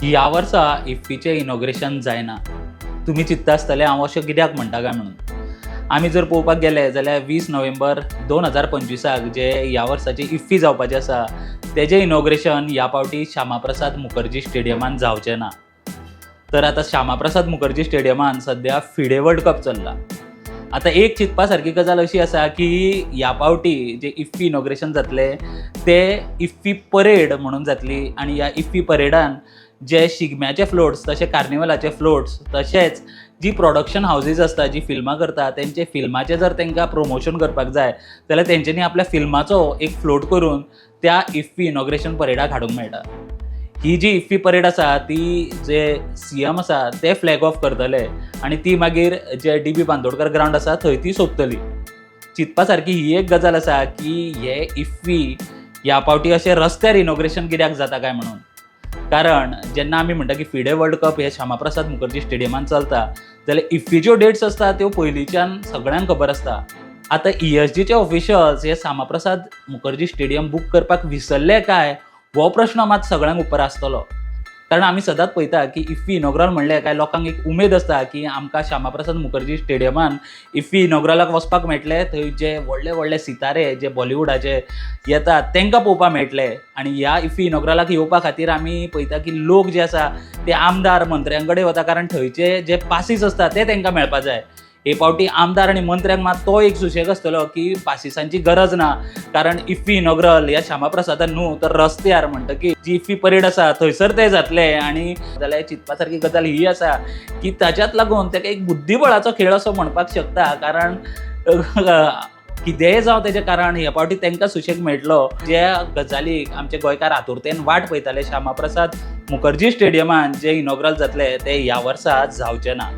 ह्या वर्सा इफ्फीचें इनॉग्रेशन जायना. तुमी चिंत्ता आसतले हांव अशें कित्याक म्हणटा काय म्हणून. आमी जर पळोवपाक गेले जाल्यार 20 नोव्हेंबर 2025 जे ह्या वर्साची इफ्फी जावपाची आसा, तेजें इनॉग्रेशन ह्या फावटी श्यामाप्रसाद मुखर्जी स्टेडियमान जावचें ना. तर आतां श्यामाप्रसाद मुखर्जी स्टेडियमान सद्या फिडे वर्ल्ड कप चल्ला. आतां एक चिंतपा सारकी गजाल अशी आसा की ह्या फावटी जे इफ्फी इनॉग्रेशन जातलें ते इफ्फी परेड म्हणून जातली आनी ह्या इफ्फी परेडान जे शिगम्याचे फ्लोट्स, तशे कार्निवलाचे फ्लोट्स, तशेंच जी प्रोडक्शन हावजीस आसता, जी फिल्मां करता, तेंचे फिल्माचें जर तांकां प्रमोशन करपाक जाय जाल्यार तेंच्यांनी आपल्या फिल्माचो एक फ्लोट करून त्या इफ्फी इनॉग्रेशन परेडाक हाडूंक मेळटा. ही जी इफ्फी परेड आसा ती जे सीएम आसा ते फ्लॅग ऑफ करतले आनी ती मागीर जे डीबी बांदोडकर ग्रावंड आसा थंय ती सोंपतली. चिंतपा सारकी ही एक गजाल आसा की हे इफ्फी ह्या फावटी अशें रस्त्यार इनॉग्रेशन कित्याक जाता काय म्हणून. कारण जेन्ना आमी म्हणटा की फिडे वर्ल्ड कप हे श्यामाप्रसाद मुखर्जी स्टेडियमान चलता जाल्यार इफ्फीच्यो डेट्स आसता त्यो पयलींच्यान सगळ्यांक खबर आसता. आतां ईएसजीचे ऑफिशियल्स हे श्यामाप्रसाद मुखर्जी स्टेडियम बूक करपाक विसरले काय हो प्रश्न मात सगळ्यांक उप्रासतलो. कारण आमी सदांच पळयता की इफ्फी इनॉग्रल म्हणलें काय लोकांक एक उमेद आसता की आमकां श्यामाप्रसाद मुखर्जी स्टेडियमान इफ्फी इनॉग्रलाक वचपाक मेळटलें, थंय जे व्हडले व्हडले सितारे जे बॉलिवूडाचे येतात तांकां पळोवपाक मेळटले. आनी ह्या इफ्फी इनॉग्रलाक येवपा खातीर आमी पळयता की लोक जे आसा ते आमदार मंत्र्यां कडेन वता, कारण थंयचे जे पासीस आसता ते तांकां मेळपा जाय. हे फावटी आमदार आनी मंत्र्यांक मात तो एक सुशेग आसतलो की पासिसांची गरज ना, कारण इफ्फी इनॉग्रल ह्या श्यामाप्रसादान न्हू तर रस्त्यार, म्हणटकीर जी इफ्फी परेड आसा थंयसर ते जातले. आनी जाल्यार चिंतपा सारकी गजाल ही आसा की ताच्याच लागून ताका एक बुद्धिबळाचो खेळ असो म्हणपाक शकता. कारण कितेंय जावं तेजें कारण, हे फावटी तांकां सुशेग मेळटलो. ज्या गजालीक आमचे गोंयकार आतुरतेन वाट पळयताले, श्यामाप्रसाद मुखर्जी स्टेडियमान जे इनॉग्रल जातले ते ह्या वर्सा जावचें ना.